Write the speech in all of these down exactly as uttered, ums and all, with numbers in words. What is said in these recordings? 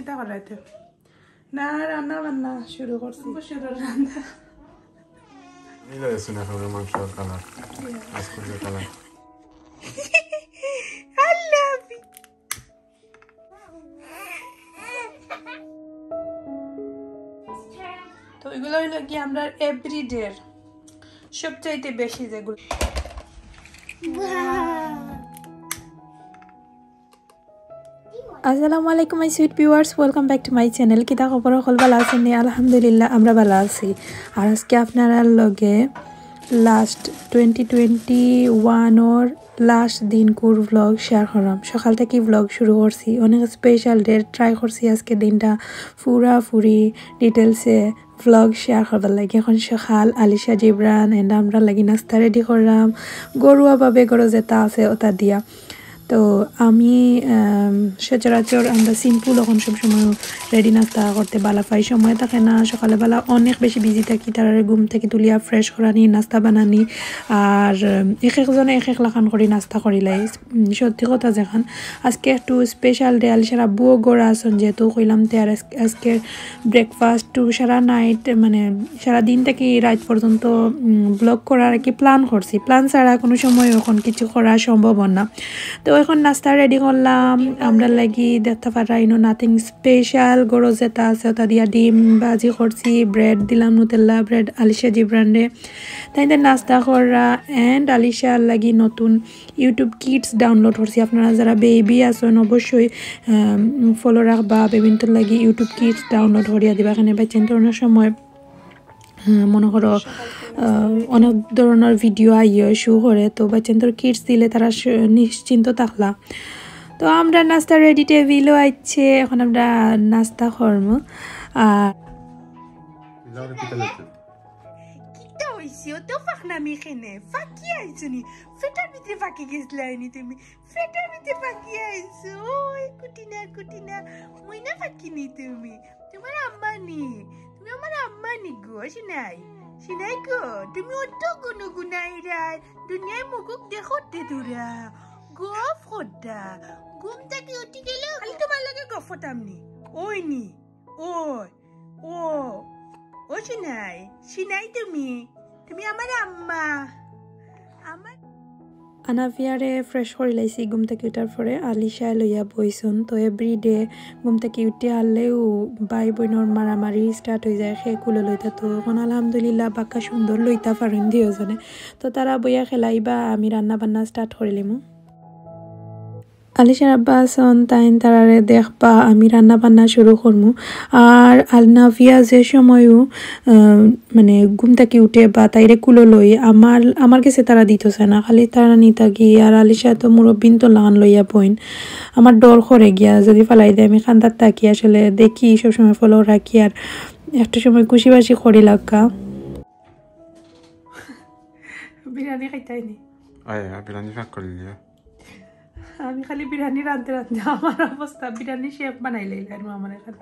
তা করাইতে না, রান্না বান্না শুরু করছি। শুরু রান্না। এই লাগে শুনে খাবে মাংসর কালার। আজকুলের কালার। আল্লাহ হাফিজ। তো এগুলা অইলো কি আমরার এভরিডের সবচাইতে বেশি যেগুলা। আসসালামু আলাইকুম my sweet viewers, welcome back to my channel. কিতা খবর, হকল ভালা আছইন নি? আলহামদুলিল্লাহ, আমরা ভালা আছি। আর আজকে আপনারার লগে লাস্ট টোয়েন্টি টোয়েন্টি ওয়ানর লাস্ট দিনকুর ভ্লগ শেয়ার করলাম। সকাল থাকি ভ্লগ শুরু করছি, অনেক স্পেশাল ডে, ট্রাই করছি আজকে দিনটা পুরাপুরি ডিটেলসে ভ্লগ শেয়ার করবার লাগি। এখন সকাল, আলিশা জিবরান and আমরা লাগি নাস্তা রেডি করলাম, ঘরোয়াভাবে ঘরো যেটা আছে ওটা দিয়া। তো আমি, আম, সচরাচর আমরা সিম্পল এখন সবসময় রেডি নাস্তা করতে ভালা পাই, সময় থাকে না। সকালে বেলা অনেক বেশি বিজি থাকি, তারারে ঘুম থাকি তুলিয়া ফ্রেশ করানি, নাস্তা বানানি, আর, উম, এক একজনে এক এক লাখান করি নাস্তা করিলাই। উম, সত্যি কথা যেখান আজকে একটু স্পেশাল ডে, আলিশার আব্বুও ঘরো আছইন, যেহেতু কইলাম তে আর আজ-, আজকে ব্রেকফাস্ট টু সারা নাইট, মানে সারা দিন থাকি রাইত পর্যন্ত, উম, ভ্লগ করার আর কি প্ল্যান করছি। প্ল্যান ছাড়া কুনু সময় এখন কিছু করা সম্ভব না। তো এখন নাস্তা রেডি করলাম, আমরার লাগি দেখতা পাররা ইনো নাথিং স্পেশাল, ঘরো যেটা আছে ওটা দিয়া ডিম ভাজি করছি, ব্রেড দিলাম, নুতেল্লা ব্রেড আলিশা জিবরানরে। তাইন তাইন নাস্তা কররা and আলিশার লাগি নতুন YouTube Kids ডাউনলোড করছি। আপনারা যারা বেবি আছইন অবশ্যই, আম, ফলো রাখবা, বেবিন্তর লাগি YouTube Kids ডাউনলোড করিয়া দিবা। এখানে বাচ্চাইন্তর অনেক সময়, আহ, মনে করো, আহ, অনেক ধরনর ভিডিও আইয়ে শো করে, তো বাচ্চাইন্তর কিডস দিলে তারা স-, নিশ্চিন্ত থাকলা। তো আমরা নাস্তা রেডি টেবিলও আইছে, এখন আমরা নাস্তা করমু। আর কিতা অইছে? অত ফাকনামি কেনে? ফাকি আইছো নি? পেটর ভিতরে ফাকি গেছলায় নি তুমি? পেটর ভিতরে ফাকি আইছো? ওই কুটিনা, কুটিনা, ময়না ফাকি নি তুমি? তুমার আম্মা নি? তুমি আমার আম্মা নি গো, সিনাই? সিনাই গো, তুমি অত গুনগুনাইরায়, দুনিয়ার মুখ দেখতে তোরা। গফ করতা। ঘুম থাকি উঠি গেলে খালি তুমার লগে গফ করতাম নি? ওই নি? ওই। ও, ও সিনাই, সিনাই তুমি, তুমি আমার আম্মা, আমার আনাফিয়ারে ফ্রেশ করিলাইছি ঘুম থাকি উঠার পরে, আলিশায় লইয়া বইছইন। তো এভরিডে ঘুম থাকি উঠি হারলেউ ভাই বইনর মারামারি স্টার্ট অই যায়, কে কুলো লইতা। তো এখন আলহামদুলিল্লাহ বাক্কা সুন্দর লইতা পারইন দুইওজনে। তো তারা বইয়া খেলাইবা, আমি রান্না বান্না স্টার্ট করিলিমু। আলিশার আব্বা আছইন, তাইন তারারে দেখবা, আমি রান্না বান্না শুরু করমু। আর আনাফিয়া যে সময়ও, আহ, মানে ঘুম থাকি উঠে বা তাইরে কুলো লই, আমার, আমার গেছে তারা দিতো চায় না, খালি তারা নিতা গি। আর আলিশা তো মুরব্বিন্তর লাখান লইয়া বইন, আমার ডর করে গিয়া যদি ফালাই দেয়, আমি কান্দাত থাকি, আসলে দেখি সবসময় ফলো রাখি, আর একটা সময় খুশি বাসি করি লাগা। বিরিয়ানি খাইতাই নি? আয়, আয়, বিরিয়ানি ফাঁক করিলিও। আমি খালি বিরিয়ানি রানতে রানতে আমার অবস্থা, বিরিয়ানি শেফ বানাইলাইলা আর আমার এখানে।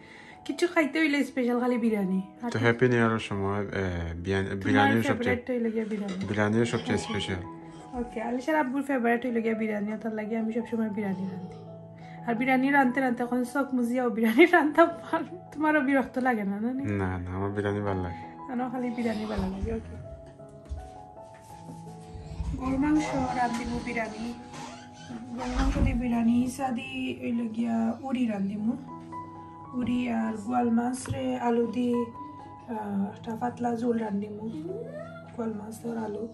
কিছু খাইতে অইলে স্পেশাল খালি বিরিয়ানি। আর তো হ্যাপি নিউ ইয়ারর সময়, এ, বিয়ান-, তুমার বিরিয়ানিও সবচেয়ে, ফেভারিট অইলো গিয়া বিরিয়ানি। বিরিয়ানিও সবচেয়ে স্পেশাল। ওকে, আলিশার আব্বুর ফেভারিট অইলো গিয়া বিরিয়ানি, তার লাগি আমি সবসময় বিরিয়ানি রান্ধি। আর বিরিয়ানি রানতে রানতে এখন চোখ মুজিয়াও বিরিয়ানি রান্ধতাম পারি। তুমারও বিরক্ত লাগে না, না নি? না, না, আমার বিরিয়ানি ভালা লাগে। আমার খালি বিরিয়ানি ভালা লাগে, ওকে। গরু মাংস রান্ধিমু বিরিয়ানি। গরু মাংস দি বিরিয়ানি, ইসা দি অইলো গিয়া উরি রান্ধিমু। উরি আর গোয়াল মাছরে আলু দি, আহ, একটা পাতলা ঝোল রান্ধিমু। গোয়াল মাছ আর আলু।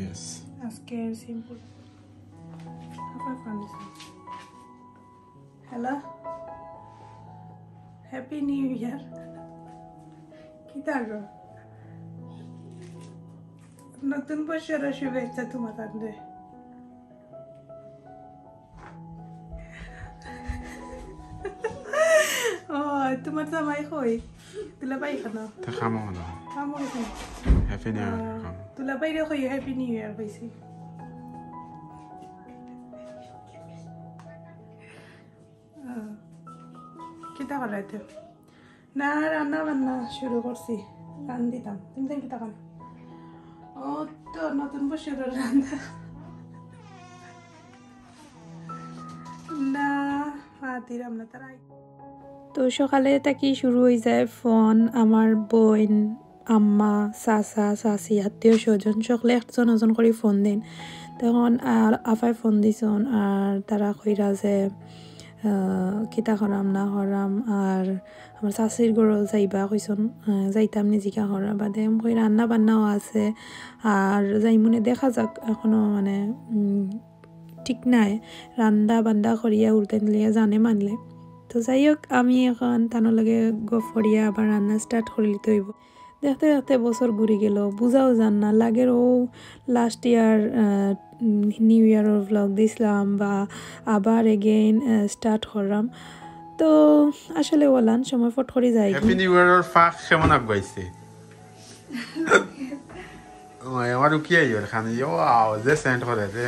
Yes. আজকে সিম্পল। আবার পানি চাই। Hello, happy new year. কিতা গো? নতুন বছরর শুভেচ্ছা তুমার তানরে। ও, তুমার জামাই কই? দুলাভাই কেনে? তে কামো কেনে? কামো কেনে? হ্যাপি নিউ ইয়ার আহ, কামো। দুলাভাইরে কই হ্যাপি নিউ ইয়ার কইছি। আহ, কিতা করাইতে? না, রান্না বান্না শুরু করছি। রান্ধিতাম। তুমি তাই কিতা খান? ও তো নতুন বছরর রান্না। না, তো সকালে থাকি শুরু অই যায় ফোন। আমার বইন, আম্মা, চাচা, চাচি, আত্মীয় স্বজন সকলে একজন একজন করি ফোন দেইন। তখন আর আফায় ফোন দিছইন, আর তারা কইরা যে, আহ, কিতা করাম না করাম, আর আমার চাচির ঘরো যাইবা কইছইন, আহ, যাইতাম নি জিকা করার বাদে। আমি কই রান্না বান্নাও আছে, আর যাইমুনে দেখা যাক, এখনো মানে, উম, ঠিক নাই, রান্দা বান্দা করিয়া উল্টাইন লিয়া জানে মানলে। তো যাই হোক, আমি এখন তানোর লগে গফ করিয়া আবার রান্না start করিলিতে অইবো। দেখতে দেখতে বছর ঘুরি গেল, বুঝাও যার না, লাগের অউ last year, আহ, উম, New Year-র vlog দিছলাম বা আবার again, আহ, start করলাম। তো আসলে অলান সময় ফট করি যায়। Happy New Year-র ফাঁক কেমন আগুয়াইছে? ওই, আমার উকি আইও রে খানি, ও আও, যে scent করে রে।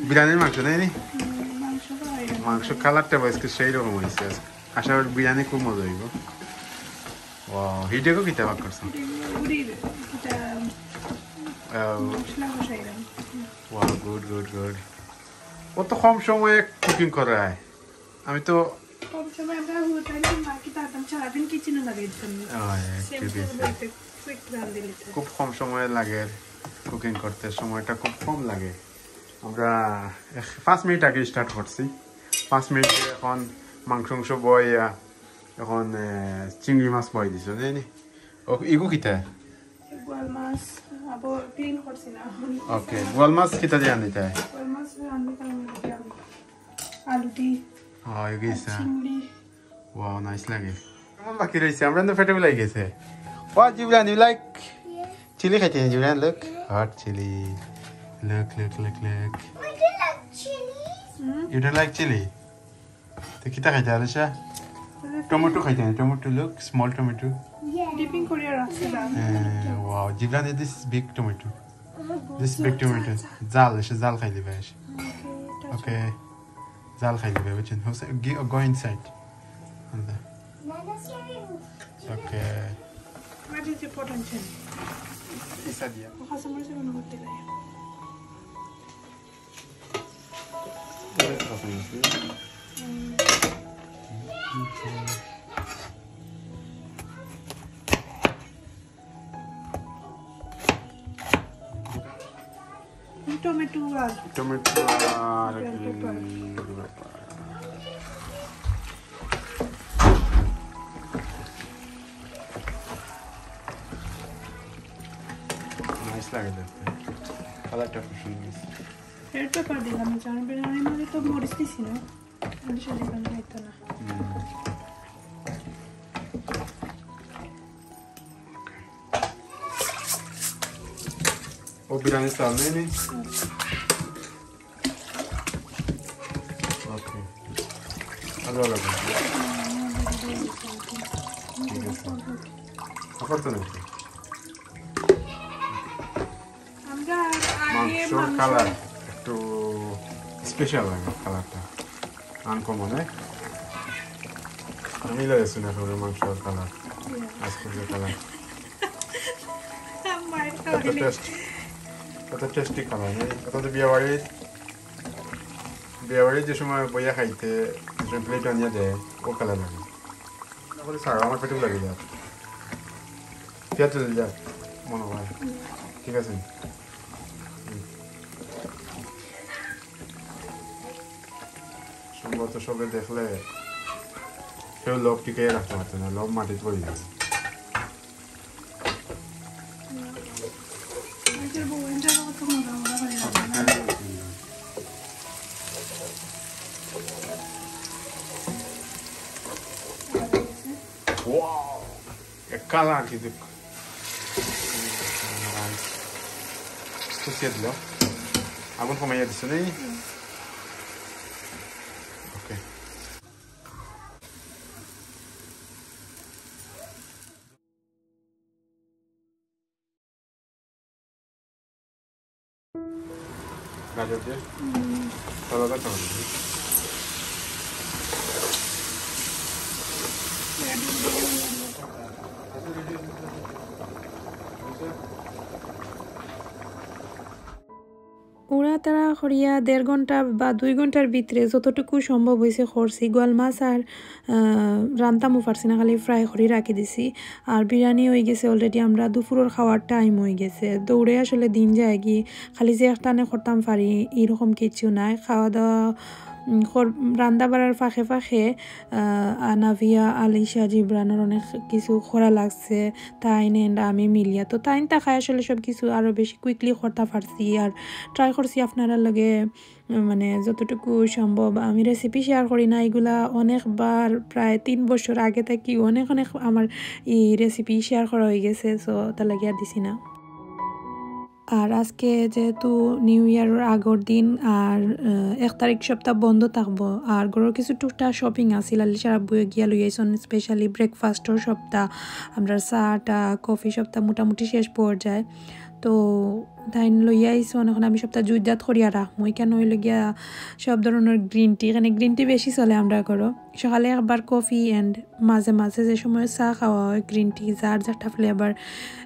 বিরিয়ানির মাংস নাই নি? হুম, মাংস তো হয় না। মাংস colour-টা আজকে সেই রকম অইছে। আশা করি বিরিয়ানি খুব মজা অইবো। Wow, হিডেগো কিতা বাক করছো? হিডেগো উড়ির, কিতা আহ, মশলা কষাইলাম। Wow, good, good, good. ও তো কম সময়ে cooking করে আয়। আমি তো কম সময় আমরা হুরুতাইলে মা কিতা আতাম সারাদিন kitchen-ও লাগাই দিতাম। ওই, Same ঠিক to আছে। Same, quick রান্ধি লিতে। খুব কম সময় লাগে cooking করতে, সময়টা খুব কম লাগে। আমরা এক, পাঁচ মিনিট আগে start করছি, পাঁচ মিনিটে এখন মাংস, মাংস বয়া, এখন, আহ, চিংড়ি মাছ বয়া দিছো, জানি? ও, ইগু কিতা? বোয়াল মাছ, আবার clean করছি না। Okay, বোয়াল মাছ কিতা দিয়া রান্ধিতা? বোয়াল মাছ রান্ধি কারণ আমি আলু দি। হ্যাঁ, হয়ে গেছে। চিংড়ি। Wow, nice লাগে। কেমন বাকি রইছে? আমরা তো পেটে বিলাই গেছে। What, Jibran, you like chili খাইতে, Jibran? Look, hot chili. Look, look, look, look. I do like chili. You don't like chili? তো কিতা খাইতে, আলিশা? টমেটো খাইতে, tomato, look, small tomato. Dipping করিয়া রাখছিলাম। Eh, wow, Jibran, this is big tomato. This big tomato. জাল, এসে জাল খাইলি বেশ। Okay. জাল খাইলি বেশ, বুঝছেন? Go inside. Okay. What is important thing? Isa dia. Makasama sa mga hotel. Tomato আর টমেটো আর bell pepper. Nice লাগে দেখতে, colour-টা খুব সুন্দর। Bell pepper দিলাম, কারণ বিরিয়ানির মধ্যে তো মরিচ দিছি না, মরিচ দিলাম খাইতো না। হুম। ও বিরিয়ানি চাল নেই নি? Okay. আলু আলু। ঠিক আছে। আপাতত নাকি? আমরা আগে মাংসর মাংস colour একটু special লাগে, colour-টা uncommon, হ্যাঁ? আমি লাগে শুনে এখন মাংসর colour, আজকে যে colour। আমার কত খাওয়াইলে। Taste, কত tasty colour, হ্যাঁ? কত তো বিয়া বাড়ি, বিয়া বাড়ি যে সময় বইয়া খাইতে, যে সময় plate আনিয়া দেয়, ও colour লাগে। না বলে স্যার, আমার পেটে লাগে যায়। পেঁয়াজ চলে যায়, মনে হয়। ঠিক আছে। হুম। সম্ভবত সবে দেখলে কেউ লোভ টিকিয়ে রাখতে পারতো না, লোভ মাটিতে পড়ে যাবে। Wow! এ colour কিন্তু খুশি দিল। আগুন কমাইয়া দিছো নি? Okay. গাজর দিয়ে? হুম। সালাদ আর টমেটো দিয়ে। ওরা তারা করিয়া দেড় ঘন্টা বা দুই ঘন্টার ভিতরে যতটুকু সম্ভব অইছে করছি। গোয়াল মাছ আর, আহ, রান্তামও পারছি না, খালি ফ্রাই করি রাখি দিছি। আর বিরিয়ানি অই গেছে already, আমরা দুপুরর খাওয়ার টাইম অই গেছে। দৌড়ে আসলে দিন যায়গি, খালি যে একটানে করতাম পারি, এরকম কিচ্ছু নাই। খাওয়া দাওয়া, উম, কর-, রান্দা বাড়ার ফাঁকে ফাঁকে, আহ, আনাভিয়া, আলিশা, জিবরানর অনেক কিছু করা লাগছে। তাইন and আমি মিলিয়া। তো তাইন থাকায় আসলে সব কিছু আরও বেশি কুইকলি করতা পারছি। আর ট্রাই করছি আপনারার লগে, উম, মানে, যতটুকু সম্ভব। আমি রেসিপি শেয়ার করি না, এগুলা অনেকবার, প্রায় তিন বছর আগে থাকি অনেক অনেক আমার এই রেসিপি শেয়ার করা অই গেছে, সো তার লাগি আর দিছি না। আর আজকে যেহেতু নিউ ইয়ারর আগর দিন, আর, আহ, এক তারিখ সপ্তাহ বন্ধ থাকবো, আর ঘরর কিছু টুকটাক শপিং আছিল, আলিশার আব্বুয়ে গিয়া লই আইছইন, স্পেশালি ব্রেকফাস্টর সপ্তাহ, আমরার চা টা, কফি সপ্তাহ মোটামুটি শেষ পর্যায়ে। তো তাইন লইয়া আইছইন, এখন আমি সপ্তাহ জুইজাত করিয়া রাখমু। এখানো অইলো গিয়া সব ধরনর গ্রিন টি, এখানো গ্রিন টি বেশি চলে আমরার ঘরো। সকালে একবার কফি and মাঝে মাঝে যে সময় চা খাওয়া অয়, গ্রিন টি, যার যেটা ফ্লেভার,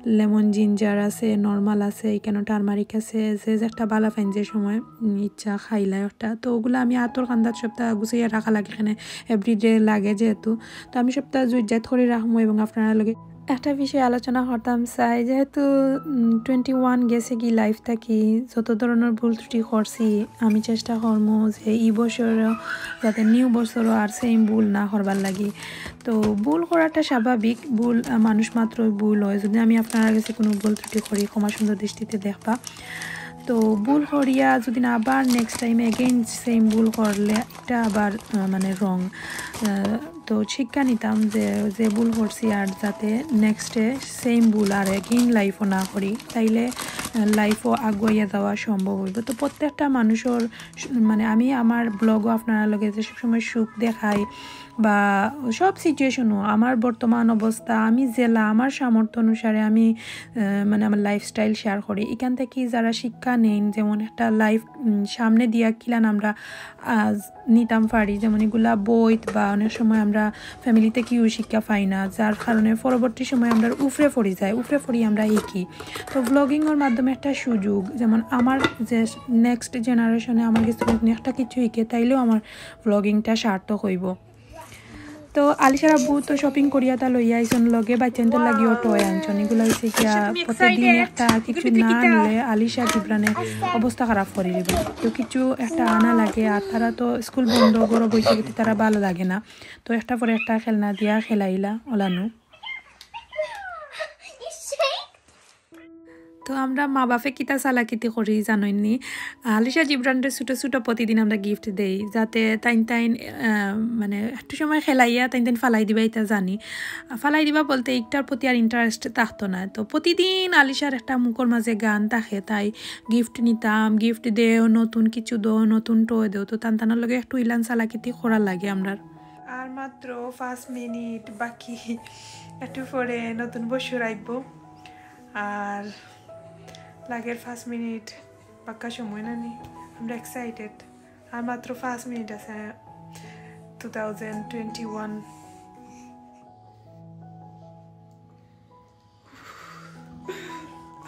লেমন জিঞ্জার আছে, নরমাল আছে, এখানো টারমারিক আছে, যে যেটা ভালা পাইন যে সময়, উম, ইচ্ছা খাইলা একটা। তো ওগুলা আমি আতর কান্দাত সপ্তাহ গুছাইয়া রাখা লাগে, এখানো এভরিডে লাগে যেহেতু। তো আমি সপ্তাহ জুইজাত করি রাখমু এবং আপনারার লগে একটা বিষয় আলোচনা করতাম চাই, যেহেতু, উম, টোয়েন্টি ওয়ান গেছেগি লাইফ থাকি, যত ধরনর ভুল ত্রুটি করছি, আমি চেষ্টা করমু যে ই বছরও যাতে নিউ বছরও আর সেম ভুল না করবার লাগি। তো ভুল করাটা স্বাভাবিক, ভুল, আহ, মানুষ মাত্রই ভুল অয়। যদি আমি আপনারার গেছে কুনু ভুল ত্রুটি করি, ক্ষমা সুন্দর দৃষ্টিতে দেখবা। তো ভুল করিয়া যদি না আবার নেক্সট টাইম এগেইন সেম ভুল করলে এটা আবার, আহ, মানে, রং। তো শিক্ষা নিতাম যে, যে ভুল করছি আর যাতে নেক্সটে সেম ভুল আর এগেইন লাইফও না করি, তাইলে, আহ, লাইফও আগুয়াইয়া যাওয়া সম্ভব অইবো। তো প্রত্যেকটা মানুষর স-, মানে, আমি আমার ব্লগও আপনারার লগে যে সবসময় সুখ দেখাই বা সব সিচুয়েশনও, আমার বর্তমান অবস্থা, আমি যেলা আমার সামর্থ্য অনুসারে আমি, আহ, মানে, আমার লাইফস্টাইল শেয়ার করি। এখান থাকি যারা শিক্ষা নেইন, যেমন একটা লাইফ, উম, সামনে দিয়া কিলান আমরা, আহ, নিতাম পারি, যেমন এগুলা বইত বা অনেক সময় আমরা ফ্যামিলি থাকিও শিক্ষা পাই না, যার কারণে পরবর্তী সময় আমরা উপরে পড়ি যাই, উপরে পড়ি আমরা হিকি। তো ভ্লগিংর মাধ্যমে একটা সুযোগ, যেমন আমার যে নেক্সট জেনারেশনে আমার গেছ থাকি একটা কিছু হিকে, তাইলেও আমার ভ্লগিংটা সার্থক অইবো। তো আলিশার আব্বু তো শপিং করিয়া তা লইয়া আইছইন, লগে বাচ্চাইন্তর লাগিও টয় আনছইন। এগুলা অইছে গিয়া প্রতিদিন একটা কিছু না আনলে আলিশা জিবরানে অবস্থা খারাপ করি দিবো। তো কিছু একটা আনা লাগে, আর তারা তো স্কুল বন্ধ, ঘরো বই থাকি তারা ভালা লাগে না। তো একটা পরে একটা খেলনা দিয়া খেলাইলা অলানু। তো আমরা মা বাপে কিতা চালাকিতি করি জানইননি। আলিশা জিবরানরে ছোট ছোট প্রতিদিন আমরা গিফট দেই, যাতে তাইন তাইন, আহ, মানে, একটু সময় খেলাইয়া তাইন তাইন ফালাই দিবা, ইতা জানি। ফালাই দিবা বলতে ইটার প্রতি আর ইন্টারেস্ট থাকতো না। তো প্রতিদিন আলিশার একটা মুখর মাঝে গান থাকে, তাই গিফট নিতাম, গিফট দেও, নতুন কিছু দেও, নতুন টয় দেও। তো তান তানর লগে একটু ইলান চালাকিতি করা লাগে আমরার। আর মাত্র পাঁচ মিনিট বাকি, একটু পরে নতুন বছর আইবো। আর লাগের পাঁচ মিনিট বাক্কা সময় না নি, আমরা এক্সাইটেড। আর মাত্র পাঁচ মিনিট আছে টু থাউজেন্ড টোয়েন্টি ওয়ান।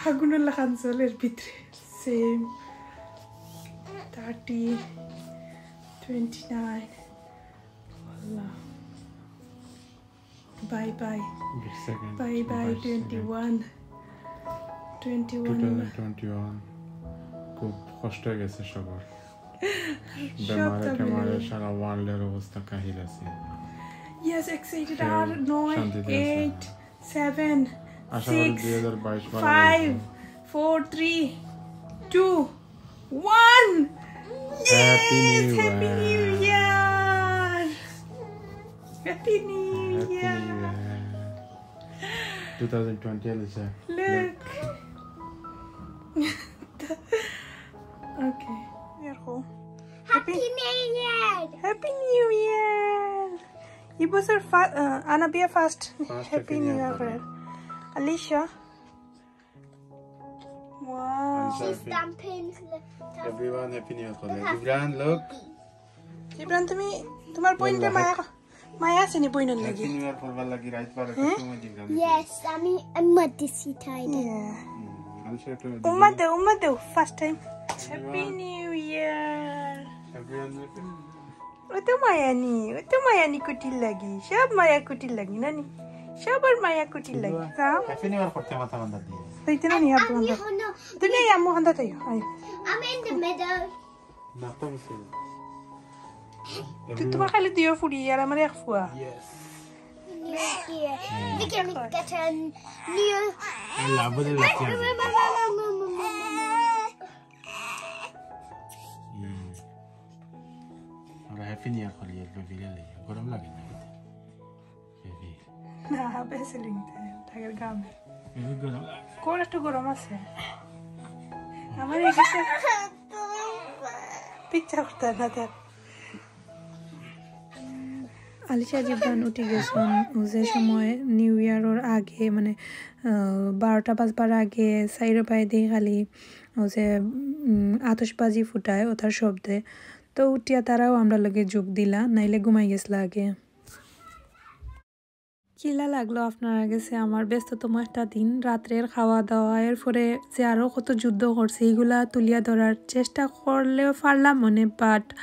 আগুনর লাখান চলের ভিতরে, সেম থার্টি, টোয়েন্টি নাইন। আল্লাহ। Bye bye. বিশ সেকেন্ড, বাই বাই, বাইশ second. Twenty one. Twenty one. Two thousand twenty one. খুব কষ্ট অই গেছে সবার। সব বেমারে তো টেমারে মিলে। সারা ওয়ার্ল্ডের অবস্থা কাহিল আছে। Yes, excited. কেউ আর নয়, শান্তিতে আছে না। এইট, সেভেন, আশা করি সিক্স, দুই হাজার বাইশ ভালো ফাইভ, যাবে। Four, three, two, one. Happy New Year. Yes, Happy New Year. Happy New Year. Two thousand twenty, Alisha. Look. Okay. Happy New Year. Happy New Year. ই বছর ফা-, আহ, Anabia first Happy New Year করে। Alisha. Wow. She's stamping the Everyone Happy New Year করে। জিবরান, look. জিবরান, তুমি, তোমার বইনরে মায়া, মায়া আছে নি বইনর লাগি? Happy New Year করবার লাগি রাইত বারোটার সময় জিবরান। Yes, আমি, আমি মাতিছি তাই। Yeah. হুম, আলিশা একটা উম্মা দেও, উম্মা দেও, first time. Happy New Year. ওই তো মায়ানি, ওই তো মায়ানি কুটির লাগি, সব মায়া কুটির লাগি নানি, সবর মায়া কুটির লাগি। যাও। Happy New Year করতে মাথা বান্ধা দিয়ে। তাই তো নানি, হাত বান্ধা। তুমি এই আম্মু হান্দা তাই, আয়। I'm in the middle. না তো মিছিল। তুই তোমার খালি দুইও ফুড়ি আর আমার এক ফুয়া। Yes. New Year. We can get a new. আল্লাহ বুঝে লাগছে। হুম। আমরা Happy New Year করি, এর বেবি রে লইয়া। গরম লাগে না এতে? বেবি। না, বেশি লিখতে, তাগের গামে। বেবি গরম লাগে। কোন একটু গরম আছে? আমার এই পিচ্ছা করতে না তার। আলিশা জিবরান উঠি গেছইন, ও যে সময় নিউ ইয়ারর আগে, মানে, আহ, বারোটা বাজবার আগে সাইরো পায়ে দিয়ে খালি ও যে, উম, আতশবাজি ফুটায়, ওটার শব্দে। তো উঠিয়া তারাও আমরা লগে যোগ দিলা, নাইলে ঘুমাই গেছলা আগে। কিলা লাগলো আপনার গেছে আমার ব্যস্ততম একটা দিন, রাত্রের খাওয়া দাওয়া, এরপরে যে আরও কত যুদ্ধ করছে, এইগুলা তুলিয়া ধরার চেষ্টা করলেও পারলাম মনে, but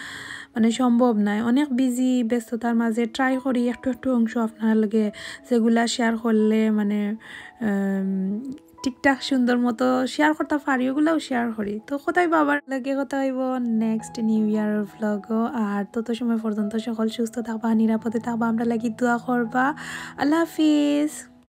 মানে সম্ভব নয়, অনেক বিজি ব্যস্ততার মাঝে। ট্রাই করি একটু একটু অংশ আপনার লগে যেগুলা শেয়ার করলে মানে, আম, ঠিকঠাক সুন্দর মতো শেয়ার করতে পারি, ওগুলাও শেয়ার করি। তো কোথায় বাবার লগে কথা হইব নেক্সট নিউ ইয়ার ব্লগও। আর তত সময় পর্যন্ত সকল সুস্থ থাকবা, নিরাপদে থাকবা, আমরা লাগি দোয়া করবা। আল্লাহ হাফিজ।